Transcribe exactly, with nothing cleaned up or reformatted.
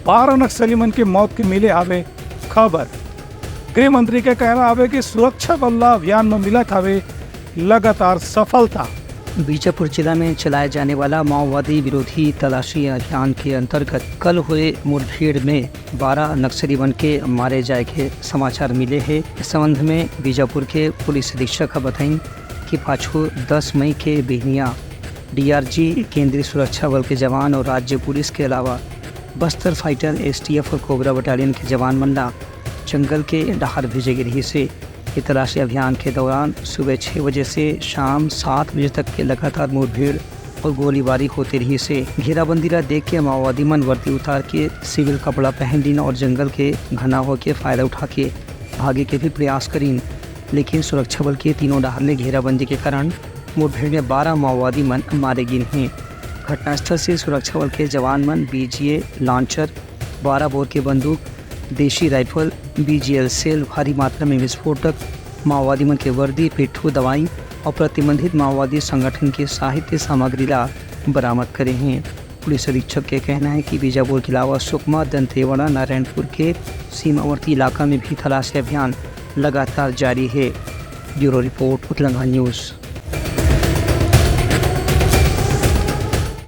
बारह नक्सली मन के मौत के मिले हावे खबर। गृह मंत्री के कहना हावे कि सुरक्षा बल ला अभियान म मिलत हावे लगातार सफलता। बीजापुर जिला में चलाए जाने वाला माओवादी विरोधी तलाशी अभियान के अंतर्गत कल हुए मुठभेड़ में बारह नक्सली मन के मारे जाए के समाचार मिले हे। इस संबंध में बीजापुर के पुलिस अधीक्षक ह बताइन कि पाछू दस मई के बिहनिया डीआरजी, केंद्रीय सुरक्षा बल के जवान और राज्य पुलिस के अलावा बस्तर फाइटर, एसटीएफ और कोबरा बटालियन के जवान मन ला जंगल के डहार भेजे गे रहिस हे। ये तलाशी अभियान के दौरान सुबह छह बजे से शाम सात बजे तक के लगातार मुठभेड़ और गोलीबारी होते रहिस हे। घेराबंदी ला देख के माओवादी मन वर्दी उतार के सिविल कपड़ा पहन लीन और जंगल के घना होके फायदा उठा के भागे के भी प्रयास करीन, लेकिन सुरक्षा बल के तीनों डहार ले घेराबंदी के कारण मुठभेड़ में बारह माओवादी मन मारे गिन हे। घटनास्थल से सुरक्षा बल के जवान मन बीजीए लॉन्चर, बारह बोर के बंदूक, देशी राइफल, बीजीएल सेल, भारी मात्रा में विस्फोटक, माओवादी मन के वर्दी, पिट्ठू, दवाई और प्रतिबंधित माओवादी संगठन के साहित्य सामग्री ला बरामद करे हें। पुलिस अधीक्षक के कहना है कि बीजापुर के अलावा सुकमा, दंतेवाड़ा, नारायणपुर के सीमावर्ती इलाका में भी तलाशी अभियान लगातार जारी है। ब्यूरो रिपोर्ट, उतलंगा न्यूज़।